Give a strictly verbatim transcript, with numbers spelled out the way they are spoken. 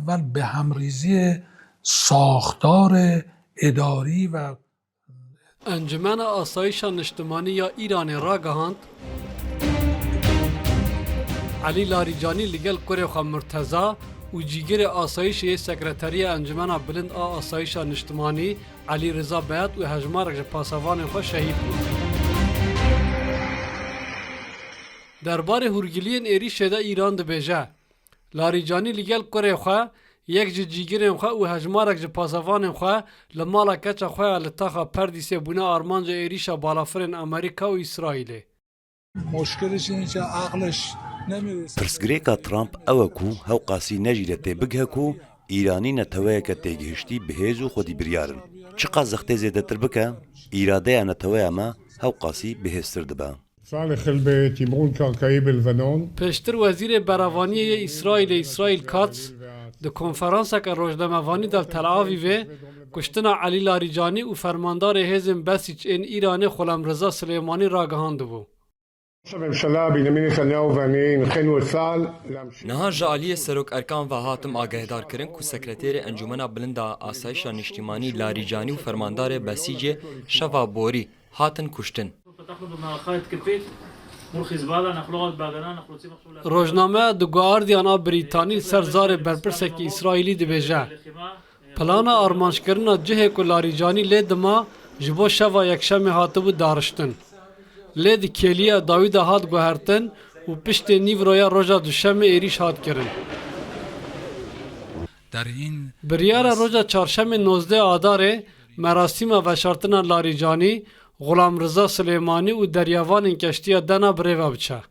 Evel bi hemrîziyê saxtarê îdarî ve Encumena Asayîşa Niştimanî ya Îranê ragihand, Elî Larîcanî li gel kurê xwe Murteza û cîgirê asayîşê yê Sekreteriya Encumena Bilind a Asayîşa Niştimanî Elî Riza Beyat û hejmarek ji pasevanên xwe şehîd bûn. Derbarê hûrgiliyên êrîşê de Îran dibêje, Larîcanî li gel kurê xwe, yek ji cîgirên xwe û hejmarek ji pasevanên xwe li mala keça xwe ya li taxa Perdîsê bûne armanca êrîşa balafirên Amerîka û Îsraîlê. Muşkilê jî înca aqliş nemîrê. Pirsgirêka Trump ew e ku hewqasî ne jî re tê bigihe ku Îranî neteweyeke têgihiştî, bihêz û xwedî biryar in. Çiqas zextê zêdetir bike, îradeya neteweya me hewqasî bihêztir dibe. Salih Elbeyt, Timrul Karkayi bi Lebanon. Pêştir Wezîrê Berevaniyê yê Îsraîlê Îsraîl Katz di konferanseke rojnamevanî de li Tel Avîvê kuştina Elî Larîcanî û fermandarê hêzên Besîc ên Îranê Xulam Riza Silêmanî ragihandibû. Niha ji aliyê Serok Erkan ve hatim agahdarkirin ku Sekreterê Encûmena Bilind a Asayişa Niştîmanî Larîcanî û Fermandarê Besîcê şeva borî hatin kuştin. Rojnameya di guardiyan a Brîtanî li ser zarê berpirsekî Îsraîlî dibêje, plana armanckirina cihê ku Larîcanî lê dima ji bo şeva Yekşemê hatibû dariştin. Lê di kêliya dawî de hat guhertin û piştê nîvroya roja Duşemê êrîş hat kirin. Biryara roja Çarşemê nozdeh Adarê merasîma veşartina Larîcanî, Xulam Riza Silêmanî û deryavanên keştiya Dena bi rê ve biçe.